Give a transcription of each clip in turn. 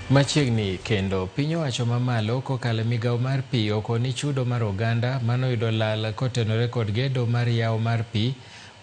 Machiegni kendo piny owacho mamalo kokalo e migawo mar pi okoni chudo mar oganda manoyudo lal kotenore kod gedo mar yawo mar pi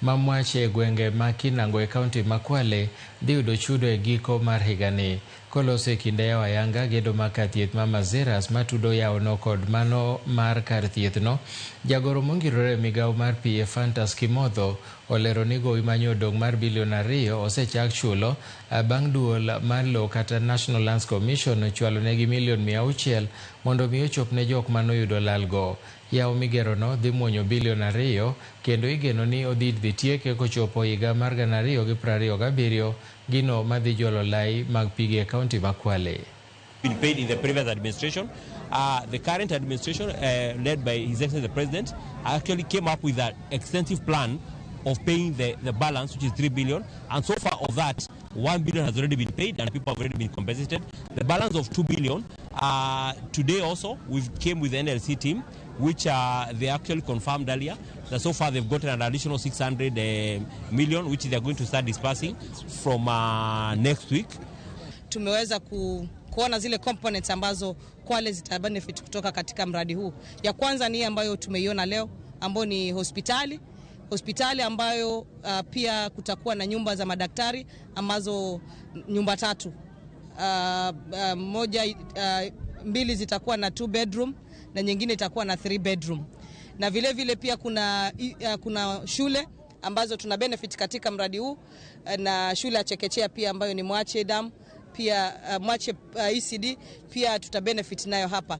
ma Mwache e gwenge ma Kinango e kaunti ma Kwale dhi yudo chudo e giko mar higani. Koloso e kinde yawo ayanga gedo mar kar thieth ma Mazeras matudo yawono kod mano mar kar thiethno, jagoro mongirore e migawo mar pi Ephantus Kimotho olero ni gowi manyo odong' mar bilion 2 osechak chulo bang' duol mar lowo kata National Lands Commission ochwalo negi milion 600 mondo mi ochop ne jok manoyudo lalgo. Yawo migerono dhi muonyo bilion 2 kendo igeno ni odhi dhi tieke kochopo higa mar 2027, gino madhi jolo lai mag pige e kaunti ma Kwale. Been paid in the previous administration. The current administration, led by His Excellency the President, actually came up with an extensive plan of paying the balance, which is 3 billion. And so far of that, 1 billion has already been paid and people have already been compensated. The balance of 2 billion, today also, we came with the NLC team, which they actually confirmed earlier that so far they've gotten an additional 600 million, which they are going to start dispersing from next week. Tumeweza kuona zile components ambazo Kwale zita benefit kutoka katika mradi huu. Ya kwanza ni ambayo tumeiona leo ambayo ni hospitali. Hospitali ambayo pia kutakuwa na nyumba za madaktari ambazo nyumba 3. Moja, 2 zitakuwa na 2 bedroom na nyingine itakuwa na 3 bedroom. Na vile vile pia kuna shule ambazo tuna benefit katika mradi huu, na shule ya chekechea pia ambayo ni Mwache Dam, pia Mwache ECD pia tuta benefit nayo hapa.